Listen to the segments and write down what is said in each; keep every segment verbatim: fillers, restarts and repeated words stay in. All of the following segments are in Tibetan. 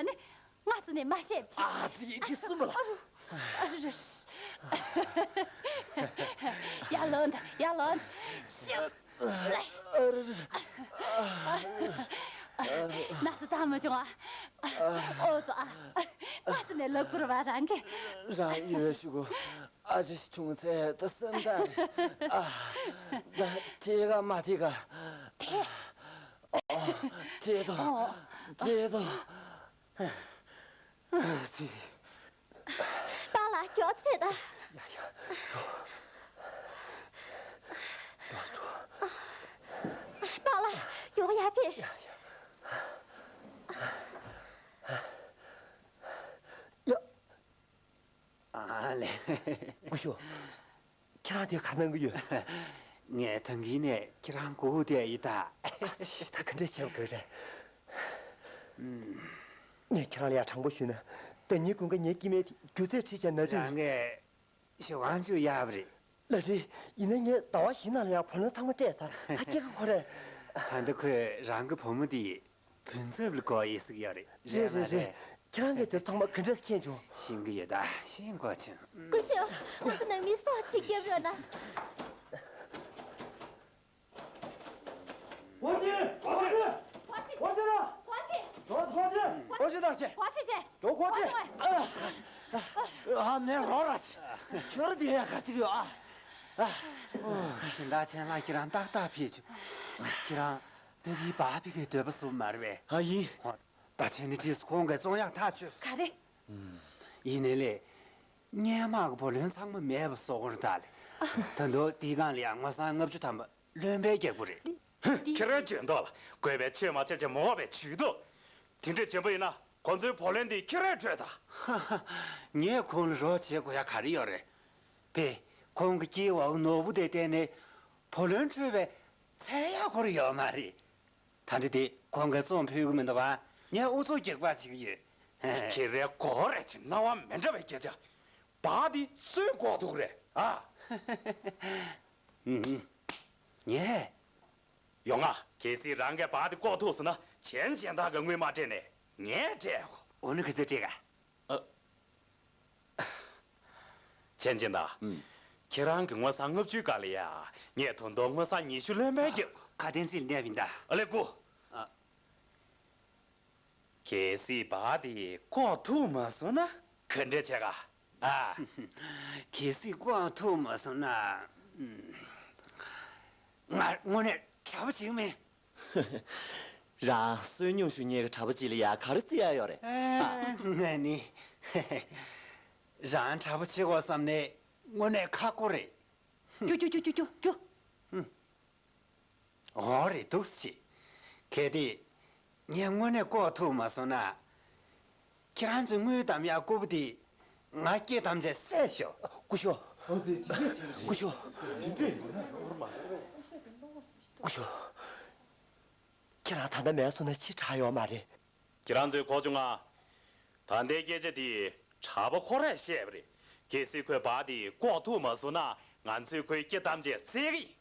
ནི་སྔ་ས་ནས་མ་བཤད་ཅིག་ཨ་ཙི་ཁྱི་སུ་མོ་ལ། ཨ་རུ་རུ། ཨ་རུ་རུ། ཡ་ལོན་ད་ཡ་ལོན། ཤི། ཨ་རུ་རུ། སྔ་ས་ད་མ་བྱུང་ཨ། ཨོ་ཙོ་ཨ། སྔ་ས་ནས་ལབ་དགོས་རེད་བ་རང་གི། རང་ཡོད་ཞུ་གོ། ཨ་ཅེ་ཆུང་ཚེ་ད་སེམས་ཐག་རེད། ཨ། ད་དེ་ག་མ་དེ་ག་དེ། ཨོ། དེ་དོ། ཨོ། དེ་དོ། ཨ་ཙི། པཱ་ལགས་མགྱོགས་ཕེབས་ད། ཡ་ཡ། འགྲོ། མགྱོགས་འགྲོ། པཱ་ལགས་མགྱོགས་ཡར་ཕེབས། ཡ་ཡ། ཡ། ཨ་ལེ། སྐུ་ཞབས། ཁྱེད་རང་དེ་ག་གནང་གི་ཡོད། ངས་ཐང་གི་ནས་ཁྱེད་རང་སྒུག་བསྡད་ཡིན་ད། ཨ་ཙི་ད་ག་འདྲ་བྱེད་དགོས་རེད། ངས་ཁྱེད་རང་ལ་ཡང་དྲང་པོ་ཞུས་ན། ཟླ་ཉིན་དགུན་ཁ་ངའི་སྐྱེ་དམན་དེ་རྒྱུ་ཚད་ཁྲིད་བྱས་ན་དུས། རང་གིས་ཞོ་གང་བཅུག་ཡག་པ་རེད། ལགས་རེད། ཡིན་ན་ངས་ཟླ་བ་བཞི་ནང་ལ་ཡང་བུ་ལོན་ཚང་མ་སྤྲད་ཚར། ད་སྐྱེ་ཁ་ཁོ་རེད། ད་ལྟ་ཁོས་རང་གི་བུ་མོ་དེ་བུན་ཚབ་ལ་དགོས་ཡིན་ཟེར་གྱི་ཡོད་རེད། རེད་རེད་རེད། ཁྱེད་རང་གིས་དེ་ཚང་མ་ག་འདྲས་མཁྱེན་བྱུང་། ཤེས་ཀྱི་ཡོད་ད། ཤེས་དགོས་བྱུང་། སྐུ་ཞབས། ང་ཚོ་ནང་མི་སྲོག་ཅིག་བརྒྱབ་རོགས་གནང་། ཝ་ཅན། ཝ་ཅན། ཝ་ཅན། ཝ་ཅན། ཝ་ཅན། ཝ་ཅན་ད་ཅེ། ཝ་ཅན་ཅེ། ཇོ་ཁོ་ཅེ། ཝ་ཅན་ཝ། ཨ་མེ་རོ་ར་ཅེ། ཁྱོད་དེ་ཡ་ག་ཅིག་ཡོད་ཨ། ཨ། སྦྱིན་བདག་ཆེན་ལགས་ཁྱེད་རང་ཏག་ཏག་ཕེབས་བྱུང་། ཁྱེད་རང་ཕ་གིའི་བ་ཕ་གིའི་འདོད་པ་བཟུང་མ་རེད་པས། ཨ་ཡིན། ཧོ། ད་ཆེན་ནི་དྲིས་ཁོང་གིས་བཙོང་ཡག་ཐག་ཆོད་སོང་། ག་རེ། ཡིན་ནའི་ལས། སྔོན་མ་གི་བུ་ལོན་ཚང་མ་མེད་པ་བཟོ་དགོས་རེད་ད་ལེ། ད་དུང་དེའི་སྒང་ལ་ཡང་སྔོ་སྲང་ལྔ་བཅུ་ཐམ་པ་བློན་པོའི་རྒྱག་པོ་རེད། ཧུམ། ཁྱེད་རང་འཇོན་མདོག་ལ་དགོས་པའི་ཆོས་མ་བྱས་ཀྱི་མོ་བའི་ཇུས་གཏོགས། དེ་འདྲས་བྱེད་པ་ཡིན་ན་ཁོང་ཚོའི་བུ་ལོན་དེ་ཁྱེད་རང་སྤྲོད་དང་། ཧ་ཧ། ངས་ཁོང་ལ་རོགས་བྱེད་དགོས་ཡ་ག་རེ་ཡོད་རེད། པས། ཁོང་གི་སྐྱེས་བ་ནོར་བུ་དེ་བརྟེན་ནས་བུ་ལོན་འཕྲོད་པའི་ཚད་ཡག་ཁོ་རང་ཡོད་མ་རེད། ད་འདི་དེ་ཁོང་གིས་བཙོང་ཕོད་ཀྱི་མི་འདུག་ག་ངས་ཨུ་ཚུགས་རྒྱག་པ་བྱེད་ཀྱི་ཡོད། ཁྱེད་རའི་གོ་རེ་ཅིག་རྣ་བ་མི་འདྲ་བའི་སྐད་ཆ། བ་འདི་སུས་བཀོག་ཐུབ་རེད་ཨ། ངས། ཡོང་ང་། གལ་སྲིད་རང་གིས་བ་འདི་བཀོག་ཐུབ་སོང་ན་ཆེན་ཆེན་དག་གི་དངུལ་མ་སྤྲད་ནས་ངས་སྤྲད་ཡོང་། འོ་ན་ག་ཚོད་སྤྲད་ག་ཨ། ཆན་ཅིན་ད། ཨུམ། ཁྱེད་རང་གི་སྔོ་སྲང་ལྔ་བཅུའི་སྒང་ལ་ཡ། ངས་དོན་དུ་སྔོ་སྲང་ཉི་ཤུ་ལོན་པའི་རྒྱབ། ཁ་དན་ཚིག་ལ་གནས་པ་ཡིན་ད། ཨ་ལེ་ཀུ། ཨ། གལ་སྲིད་བ་དེ་བཀོག་ཐུབ་མ་སོང་ན་ག་འདྲ་བྱེད་ག་ཨ། གལ་སྲིད་བཀོག་ཐུབ་མ་སོང་ན། ང་དངོས་གནས་གྲྭ་པ་བྱེད་ཀྱི་མེད། རང་བསོད་སྙོམས་ཞུ་མཁན་གྱི་གྲྭ་པ་ཅིག་ལ་ཡ་ག་རེ་བརྩི་ཡ་ཡོད་རེད། ཨ། ཨ། ང་ནི། རང་གྲྭ་པ་བྱེད་དགོས་བསམ་ནས་དངོས་གནས་ཁག་པོ་རེད། རྒྱུ་རྒྱུ་རྒྱུ་རྒྱུ་རྒྱུ། འོ་རེད་འདུག་སེ་བྱེད། གལ་ཏེ། ངས་དངོས་གནས་བཀོག་ཐུབ་མ་སོང་ན། ཁྱེད་རང་ཚོའི་དངུལ་གདམ་ཡག་ལྐུགས་པ་དེ་ང་སྐེ་བསྡམས་བྱས་བསད་ཤོག་སྐུ་ཞབས། སྐུ་ཞབས། སྐུ་ཞབས། ཁྱེད་རང་ད་ལྟ་མེད་སོང་ན་ཕྱིར་དྲག་ཡོད་མ་རེད། ཁྱེད་རང་ཚོས་གོ་བྱུང་ང་། ད་ལྟའི་སྐད་ཆ་དེ་གྲྭ་པ་ཁོ་རས་བཤད་པ་རེད། གལ་སྲིད་ཁོས་བ་དེ་བཀོག་ཐུབ་མ་སོང་ན་ང་ཚོས་ཁོའི་སྐེ་བསྡམས་བྱས་བསད་ཀྱི་ཡིན།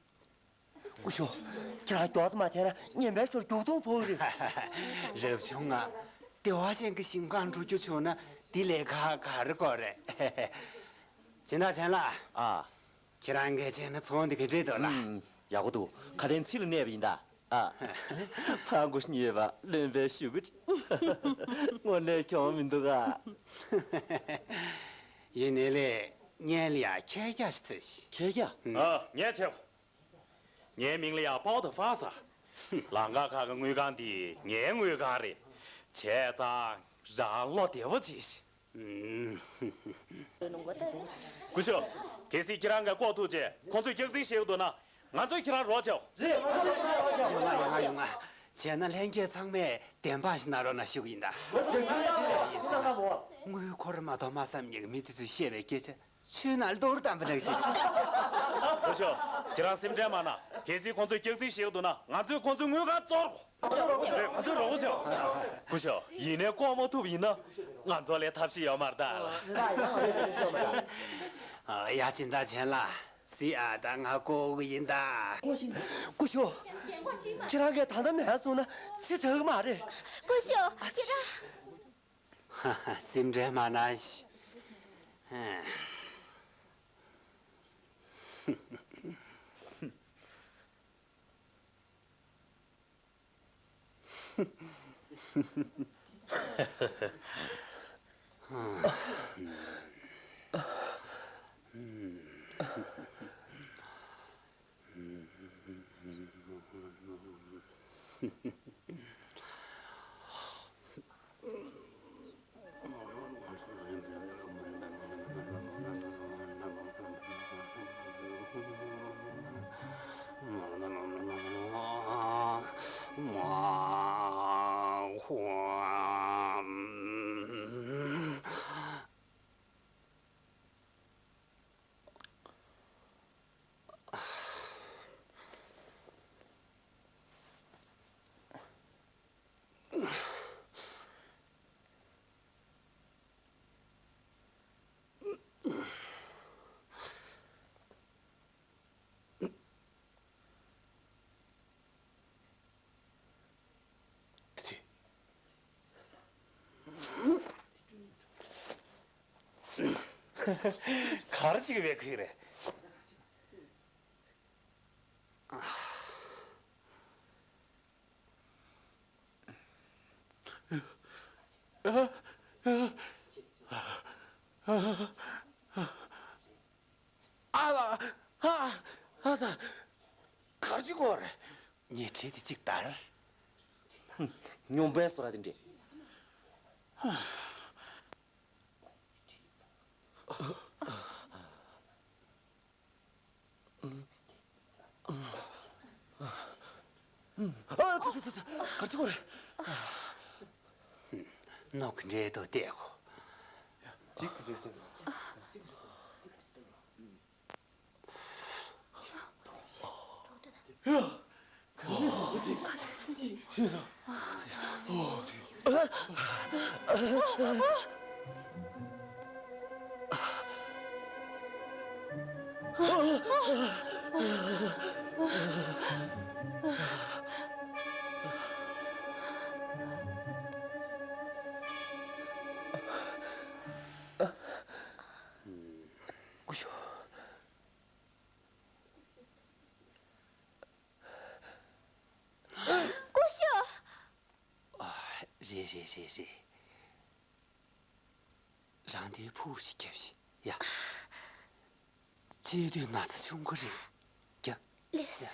སྐུ་ཞབས། ཁྱེད་རང་མགྱོགས་ཙམ་མ་ཐལ་ན་ངན་པའི་ཞོར་རྒྱུག་དུང་ཕོག་གི་རེད། རབ་བྱུང་ང་། བདེ་བ་ཅན་གྱི་ཞིང་ཁམས་འགྲོ་རྒྱུ་བྱུང་ན་འདི་ལས་ཁག་ག་རེ་དགོས་རེད། སྦྱིན་བདག་ཆེན་ལགས། ཨ། ཁྱེད་རང་གིས་བྱས་ན་ཚོང་འདི་ག་འདྲས་འདུག་ལགས། ཨུམ། ཡག་པོ་འདུག་ཁ་དན་ཚིག་ལ་གནས་པ་ཡིན་ད། ཨ། ཕ་མགོ་གཉིས་པ་བློན་པོའི་ཞུ་སྐུལ་ཅིག་དངོས་གནས་གྱོང་མི་འདུག་ག་ཡིན་ནའི་ལས་སྔོན་ལ་ཡ་ཁྱེད་རྒྱ་ཞིག་ཚོས་ཤིག་ཁྱེད་རྒྱ། ཨ། ངས་བྱེད། ངའི་མིང་ལ་ཡ་པའོ་ཏོ་ཧྥ་ཟེར། ལམ་ཁ་ཁག་གི་དངུལ་ཁང་འདི་ངའི་དངུལ་ཁང་རེད། བྱས་ཙང་རང་བློ་བདེ་པོ་བྱེད་ཤིག་སྐུ་ཞབས། གལ་སྲིད་ཁྱེད་རང་གིས་བཀོག་ཐུབ་རྗེས་ཁོང་ཚོས་སྐྱག་རྫུན་བཤད་ཀྱི་འདུག་ན་ང་ཚོས་ཁྱེད་རང་རོགས་བྱའོ། རེད། ཡོང་ང་ཡོང་ང་ཡོང་ང་། བྱས་ན་ལྷན་རྒྱས་ཚང་མས་བདེན་དཔང་ཞིག་གནང་རོགས་གནང་ཞུ་གི་ཡིན་ད། དངུལ་འཁོར་མ་གཏོགས་མ་བསམ་མཁན་གྱི་མི་དེ་ཚོས་བཤད་པའི་སྐད་ཆ་ཆུའི་ནང་རྡོ་རུ་བསྡམས་པ་ནང་བཞིན། སྐུ་ཞབས། ཁྱེད་རང་སེམས་ཁྲལ་མ་གནང་། གལ་སྲིད་ཁོང་ཚོས་སྐྱག་རྫུན་བཤད་ཀྱི་འདུག་ན་ང་ཚོས་ཁོང་ཚོའི་དངུལ་ཁང་གཏོར། ང་ཚོས་རོགས་པ་བྱེད། སྐུ་ཞབས། ཡིན་ནའི་བཀོག་མ་ཐུབ་ཡིན་ན་ང་ཚོ་ལ་ཐབས་ཤེས་ཡོད་མ་རེད་ད། ཡ་སྦྱིན་བདག་ཆེན་ལགས། གཟིགས་ཨ། ད་ང་བཀོག་གི་ཡིན་ད། སྐུ་ཞབས། ཁྱེད་རང་གིས་ད་ལྟ་མེད་སོང་ན་ཕྱིར་དྲག་གི་མ་རེད། སྐུ་ཞབས། ཁྱེད་རང་། སེམས་ཁྲལ་མ་གནང་ཞིག་ག་རེ་བྱེད་ཀྱི་ཡོད་ཁུལ་རེད། ཨ་ལ། ཨ། ཨ་ད། གར་ཅི་གོ་རེད། ཉལ་ཁྲི་དེ་གཅིག་དར། སྨྱོན་པའི་བཟོ་འདྲ་དེ་འདྲས། ཨ་ཙི་ཙི་ཙི་ཙི། གར་ཅི་གོ་རེད། ནོག་འདྲེ་དོ་བལྟས་གོ། ཅིག་རེད་ཟེར། སྐུ་ཞབས། སྐུ་ཞབས། ཨ། རེད་རེད་རེད་རེད། རང་དེའི་ཕུག་ཞིག་རྒྱབ་ཤིག་ཡ། ཆེ་དུས་ན་ཚ་ཆུང་གི་རེད། རྒྱབ། ལེས། ཡ།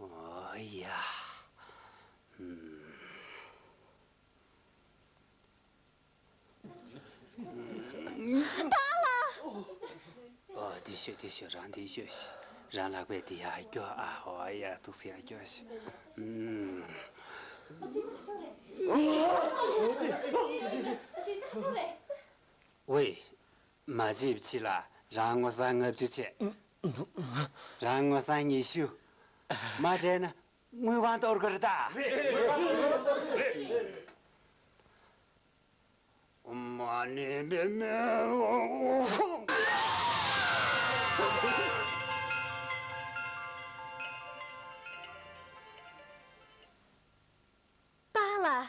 ཨོ་ཡ། ཨུམ། པཱ་ལགས། ཨོ། དེ་ཤོད་དེ་ཤོད། རང་དེ་ཤོད་ཤིག། རང་ལག་པས་དེ་ཡར་སྐྱོར་ཨ། ཨོ་ཡ། ཐུགས་སུ་ཡར་སྐྱོར་ཤིག། ཨུམ། ཝེ། མ་བརྗེད་པ་ཕྱིན་ལ་རང་དངུལ་སྲང་ལྔ་བཅུ་བྱས། རང་དངུལ་སྲང་ཉི་ཤུ། མ་སྤྲད་ན་དངུལ་ཁང་གཏོར་གི་རེད་ད། ཨོཾ་མ་ཎི་པདྨེ། པཱ་ལགས།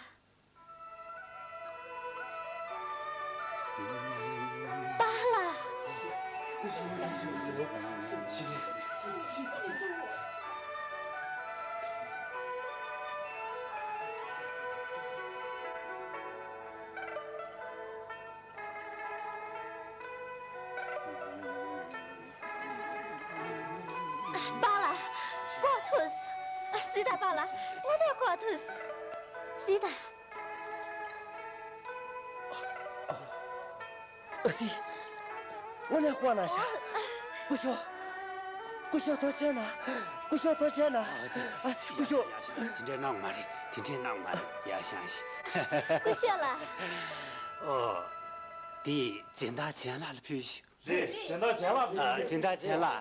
པཱ་ལགས། པཱ་ལགས། ལྐོག་ཐུག་སོང་། གཟིགས་དང་པཱ་ལགས། དངོས་གནས་ལྐོག་ཐུག་སོང་། གཟིགས་དང་། ཨ་ཙི། དངོས་གནས་ལྐོག་ན་ཤག། སྐུ་ཞབས། སྐུ་ཞབས་ཐུགས་རྗེ་གནང་། སྐུ་ཞབས་ཐུགས་རྗེ་གནང་། ཨ་ཙི། ཨ་ཙི། སྐུ་ཞབས། ཡ་ཤང་། དེ་འདྲས་གནང་མ་རེད། དེ་འདྲས་གནང་མ་རེད། ཡ་ཤང་ཞིག། སྐུ་ཞབས་ལགས། ཨོ། དེ་སྦྱིན་བདག་ཆེན་ལགས་ལ་ཕུལ་ཞིག། རེད། སྦྱིན་བདག་ཆེན་ལགས། ཨ། སྦྱིན་བདག་ཆེན་ལགས།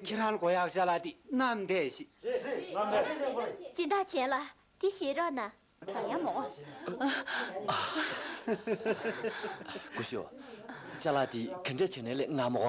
ཁྱེད་རང་ལ་དགོས་ཡག་ཅ་ལག་དེ་བསྣམས་བསྡད་ཤིག། རེད་རེད། བསྣམས་བསྡད། སྦྱིན་བདག་ཆེན་ལགས། དེ་བཞེས་རོགས་གནང་། འདྲ་ཡང་མོ། སྐུ་ཞབས། ཅ་ལག་དེ་ག་འདྲ་བྱས་ནས་སླེབས་ང་མོ།